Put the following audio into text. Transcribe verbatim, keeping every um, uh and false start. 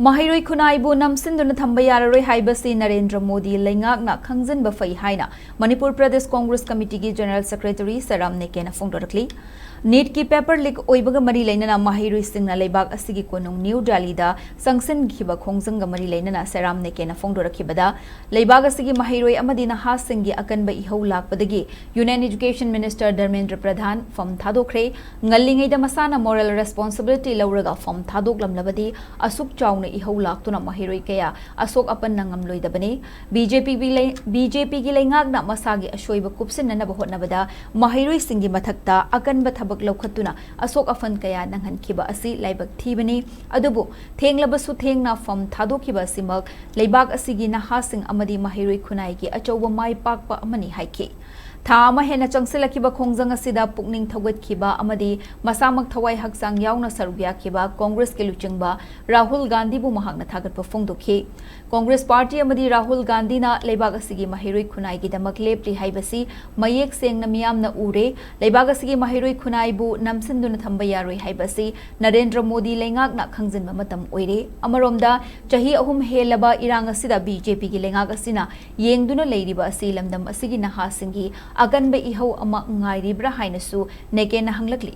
ꯃꯍꯩꯔꯣꯏ ꯈꯨꯟꯅꯥꯏꯕꯨ ꯅꯝꯁꯤꯟꯗꯨꯅ ꯊꯝꯕ ꯌꯥꯔꯔꯣꯏ ꯍꯥꯏꯕꯁꯤ ꯅꯔꯦꯟꯗ꯭ꯔ ꯃꯣꯗꯤ ꯂꯩꯉꯥꯛꯅ ꯈꯪꯖꯤꯟꯕ ꯐꯩ ꯍꯥꯏꯅ ꯃꯅꯤꯄꯨꯔ ꯄ꯭ꯔꯗꯦꯁ ꯀꯣꯡꯒ꯭ꯔꯦꯁ ꯀꯃꯤꯇꯤꯒꯤ ꯖꯦꯅꯔꯦꯜ ꯁꯦꯀ꯭ꯔꯦꯇꯔꯤ ꯁꯦꯔꯥꯝ ꯅꯦꯀꯦꯅ ꯐꯣꯡꯗꯣꯔꯛꯂꯤ꯫ ꯅꯤꯠꯀꯤ ꯄꯦꯄꯔ ꯂꯤꯛ ꯑꯣꯏꯕꯒ ꯃꯔꯤ ꯂꯩꯅꯅ ꯃꯍꯩꯔꯣꯏꯁꯤꯡꯅ ꯂꯩꯕꯥꯛ ꯑꯁꯤꯒꯤ ꯀꯣꯅꯨꯡ ꯅ꯭ꯌꯨ ꯗꯦꯜꯂꯤꯗ ꯆꯪꯁꯤꯟꯈꯤꯕ ꯈꯣꯡꯖꯪꯒ ꯃꯔꯤ ꯂꯩꯅꯅ ꯁꯦꯔꯥꯝ ꯅꯦꯀꯦꯅ ꯐꯣꯡꯗꯣꯔꯛꯈꯤꯕꯗ, ꯂꯩꯕꯥꯛ ꯑꯁꯤꯒꯤ ꯃꯍꯩꯔꯣꯏ ꯑꯃꯗꯤ ꯅꯍꯥꯁꯤꯡꯒꯤ ꯑꯀꯟꯕ ꯏꯍꯧ ꯂꯥꯛꯄꯗꯒꯤ ꯌꯨꯅꯤꯌꯟ ꯑꯦꯖꯨꯀꯦꯁꯟ ꯃꯤꯅꯤꯁꯇꯔ ꯙꯔꯃꯦꯟꯗ꯭ꯔ ꯄ꯭ꯔꯙꯥꯟ ꯐꯝ ꯊꯥꯗꯣꯛꯈ꯭ꯔꯦ꯫ ꯉꯜꯂꯤꯉꯩꯗ ꯃꯁꯥꯅ ꯃꯣꯔꯦꯜ ꯔꯦꯁꯄꯣꯟꯁꯤꯕꯤꯂꯤꯇꯤ ꯂꯧꯔꯒ ꯐꯝ ꯊꯥꯗꯣꯛꯂꯝꯂꯕꯗꯤ ꯑꯁꯨꯛ ꯆꯥꯎꯅ ꯏꯍꯧ ꯂꯥꯛꯇꯨꯅ ꯃꯍꯩꯔꯣꯏ ꯀꯌꯥ ꯑꯁꯣꯛ ꯑꯄꯟ ꯅꯪꯉꯝꯂꯣꯏꯗꯕꯅꯤ꯫ ꯕꯤ ꯖꯦ ꯄꯤꯒꯤ ꯂꯩ-, ꯕꯤ ꯖꯦ ꯄꯤꯒꯤ ꯂꯩꯉꯥꯛꯅ ꯃꯁꯥꯒꯤ ꯑꯁꯣꯏꯕ ꯀꯨꯞꯁꯤꯟꯅꯅꯕ ꯍꯣꯠꯅꯕꯗ ꯃꯍꯩꯔꯣꯏꯁꯤꯡꯒꯤ ꯃꯊꯛꯇ ꯑꯀꯟꯕ ꯊꯕꯛ ꯂꯧꯈꯠꯇꯨꯅ ꯑꯁꯣꯛ ꯑꯄꯟ ꯀꯌꯥ ꯅꯪꯍꯟꯈꯤꯕ ꯑꯁꯤ ꯂꯥꯏꯕꯛ ꯊꯤꯕꯅꯤ꯫ ꯑꯗꯨꯕꯨ ꯊꯦꯡꯂꯕꯁꯨ ꯊꯦꯡꯅ ꯐꯝ ꯊꯥꯗꯣꯛꯈꯤꯕ ꯑꯁꯤꯃꯛ ꯂꯩꯕꯥꯛ ꯑꯁꯤꯒꯤ ꯅꯍꯥꯁꯤꯡ ꯑꯃꯗꯤ ꯃꯍꯩꯔꯣꯏ ꯈꯨꯟꯅꯥꯏꯒꯤ ꯑꯆꯧꯕ ꯃꯥꯏ ꯄꯥꯛꯄ ꯑꯃꯅꯤ ꯍꯥꯏꯈꯤ꯫ ꯊꯥ ꯑꯃ ꯍꯦꯟꯅ ꯆꯪꯁꯤꯜꯂꯛꯈꯤꯕ ꯈꯣꯡꯖꯪ ꯑꯁꯤꯗ ꯄꯨꯛꯅꯤꯡ ꯊꯧꯒꯠꯈꯤꯕ ꯑꯃꯗꯤ ꯃꯁꯥꯃꯛ ꯊꯋꯥꯏ ꯍꯛꯆꯥꯡ ꯌꯥꯎꯅ ꯁꯔꯨꯛ ꯌꯥꯈꯤꯕ ꯀꯣꯡꯒ꯭ꯔꯦꯁꯀꯤ ꯂꯨꯆꯤꯡꯕ ꯔꯥꯍꯨꯜ ꯒꯥꯟꯙꯤꯕꯨ ꯃꯍꯥꯛꯅ ꯊꯥꯒꯠꯄ ꯐꯣꯡꯗꯣꯛꯈꯤ꯫ ꯀꯣꯡꯒ꯭ꯔꯦꯁ ꯄꯥꯔꯇꯤ ꯑꯃꯗꯤ ꯔꯥꯍꯨꯜ ꯒꯥꯟꯙꯤꯅ ꯂꯩꯕꯥꯛ ꯑꯁꯤꯒꯤ ꯃꯍꯩꯔꯣꯏ ꯈꯨꯟꯅꯥꯏꯒꯤꯗꯃꯛ ꯂꯦꯞꯂꯤ ꯍꯥꯏꯕꯁꯤ ꯃꯌꯦꯛ ꯁꯦꯡꯅ ꯃꯤꯌꯥꯝꯅ ꯎꯔꯦ꯫ ꯂꯩꯕꯥꯛ ꯑꯁꯤꯒꯤ ꯃꯍꯩꯔꯣꯏ ꯈꯨꯟꯅꯥꯏꯕꯨ ꯅꯝꯁꯤꯟꯗꯨꯅ ꯊꯝꯕ ꯌꯥꯔꯣꯏ ꯍꯥꯏꯕꯁꯤ ꯅꯔꯦꯟꯗ꯭ꯔ ꯃꯣꯗꯤ ꯂꯩꯉꯥꯛꯅ ꯈꯪꯖꯤꯟꯕ ꯃꯇꯝ ꯑꯣꯏꯔꯦ꯫ ꯑꯃꯔꯣꯝꯗ, ꯆꯍꯤ ꯑꯍꯨꯝ ꯍꯦꯜꯂꯕ ꯏꯔꯥꯡ ꯑꯁꯤꯗ ꯕꯤ ꯖꯦ ꯄꯤꯒꯤ ꯂꯩꯉꯥꯛ ꯑꯁꯤꯅ ꯌꯦꯡꯗꯨꯅ ꯂꯩꯔꯤꯕ ꯑꯁꯤ ꯂꯝꯗꯝ ꯑꯁꯤꯒꯤ ꯅꯍꯥꯁꯤꯡꯒꯤ ꯑꯀꯟꯕ ꯏꯍꯧ ꯑꯃ ꯉꯥꯏꯔꯤꯕ꯭ꯔꯥ ꯍꯥꯏꯅꯁꯨ ꯅꯦꯀꯦꯟꯅ ꯍꯪꯂꯛꯂꯤ꯫